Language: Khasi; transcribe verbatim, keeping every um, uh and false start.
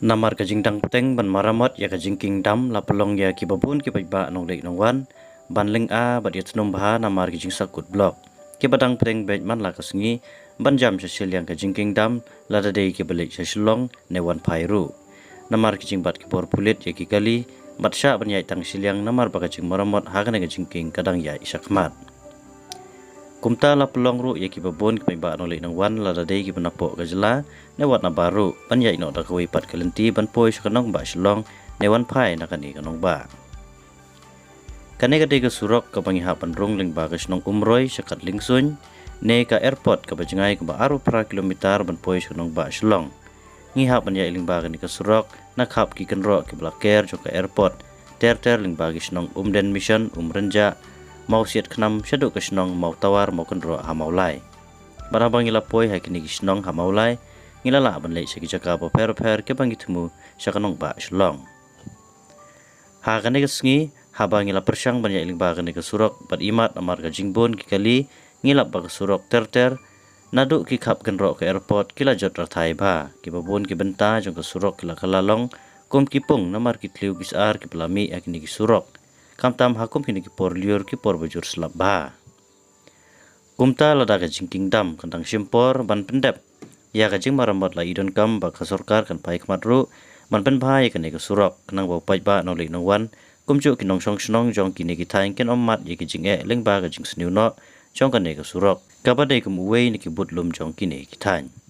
Namar ka jingdang pteng ban maramot ïa ka jingkieng dam la pynlong ïa ki babun ki paidbah nongleit nongwan ban lynga bad ïa tnum bha namar ki jingsakut block. Ki ba dang pteng beit man la ka sngi ban jam sha shiliang ka jingkieng dam, lada dei ki ba leit sha Shillong ne wan phai ruh. Namar ki jingbat ki bor pulit ïa ki kali bad shah ban ïaid tang shiliang namar ba ka jingmaramot ha kane ka jingkieng ka dang ïaid shakhmat. Kumta la pynlong ruh ïa ki babun ki paidbah nongleit nongwan, lada dei ki ba napoh ka jylla ne wat na baroh, ban ïaid noh da kawei pat ka lynti ban poi sha ka nongbah Shillong ne wan phai na kane ka nongbah. Kane ka dei ka surok ka ba ngi hap ban rung lyngba ka shnong Umroi sha Khadlingsuin ne ka airport ka ba jngai ka ba arphew phra kilometer ban poi sha ka nongbah Shillong. Ngi hap ban ïaid lyngba kane ka surok na khap ki kynroh ki ba la ker jong ka airport, ter ter lyngba ki shnong Umden Mission, Umrynjah, Mawsiat Khnam, shaduh ka shnong Mawtawar, Mawkynroh ha Mawlai. Bad haba ngi la poi ha kine ki shnong ha Mawlai, ngi la lah ban leit sha ki jaka bapher bapher ki ba ngi thmu sha ka nongbah Shillong. Ha kane ka sngi, haba ngi la pyrshang ban ïaid lyngba kane ka surok bad imat namar ka jingbun ki kali, ngi lap ba ka surok ter ter, naduh ki khap kynroh ka airport ki la jot rathai bha. Ki babun ki bynta jong ka surok ki la kylla long kum ki pung namar ki thliew ki sar ki ba la mih ha kine ki surok, khamtam ha kum kine ki por lyiur ki por ba jur slap bha. Kumta lada ka jingkieng dam kan dang shim por ban pyndep ïa ka jingmaramot, la i donkam ba ka sorkar kan phai khmat ruh ban pynbha ïa kane ka surok, khnang ba u paidbah nongleit nongwan kumjuh ki nongshong shnong jong kine ki thaiñ kin ym mad ïa ki jingeh lyngba ka jingsniew noh jong kane ka surok, ka ba dei kum uwei na ki budlum jong kine ki thaiñ.